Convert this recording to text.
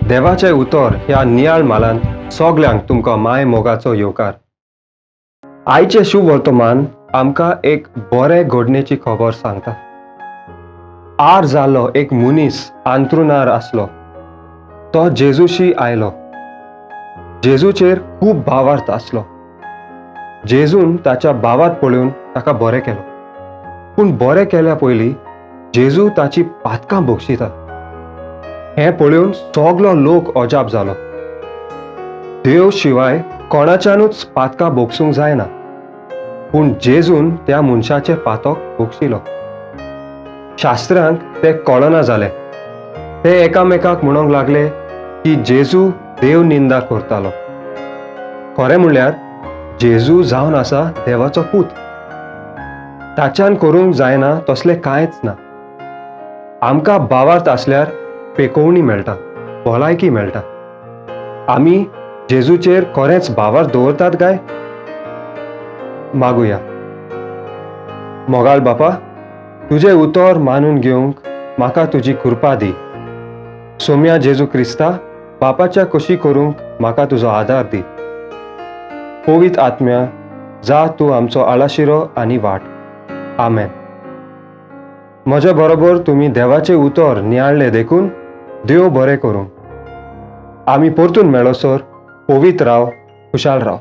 देवाचें उतर ह्या नियाळ मालांत सगल्यांक तुमकां माय मोगाचो येवकार. आयचें शुभ वर्तमान आमकां एक बरे घडणेची खबर सांगता. आर जाल्लो एक मनीस आंतरुणार आसलो. तो जेजूशी आयलो. जेजूचेर खूब भावार्थ आसलो. जेजून ताच्या भावात पळोवन ताका बरें केलो. पूण बरें केल्या पयलीं जेजू ताची पातकां बक्षिता हें पळोवन सगलो लोक अजाप जालो. देव शिवाय कोणाच्यानूच पातकां भोगसूंक जायना, पूण जेजून त्या मनशाचें पातक भोगशिलो. शास्त्रांक ते कळना जाले. ते एकामेकाक म्हणूंक लागले की जेजू देव निंदा करतालो. खरें म्हणल्यार जेजू जावन आसा देवाचो पूत. ताच्यान करूंक जायना तसलें कांयच ना. आमकां बावार्थ आसल्यार पेकोवणी मेळटा, भलायकी मेळटा. आमी जेजूचेर खरेंच भावार्थ दवरतात काय? मागुया. मोगाळ बापा, तुजें उतर मानून घेवंक म्हाका तुजी कृपा दी. सोम्या जेजू क्रिस्ता, बापाच्या कशी करूंक म्हाका तुजो आदार दी. पवित्र आत्म्या, जा तूं आमचो आलाशिरो आनी वाट. आमेन. म्हज्या बरोबर तुमी देवाचें उतर नियाळ्ळें देखून देव बरें करूं. आमी परतून मेळोसर पवित्र राव, खुशाल राव.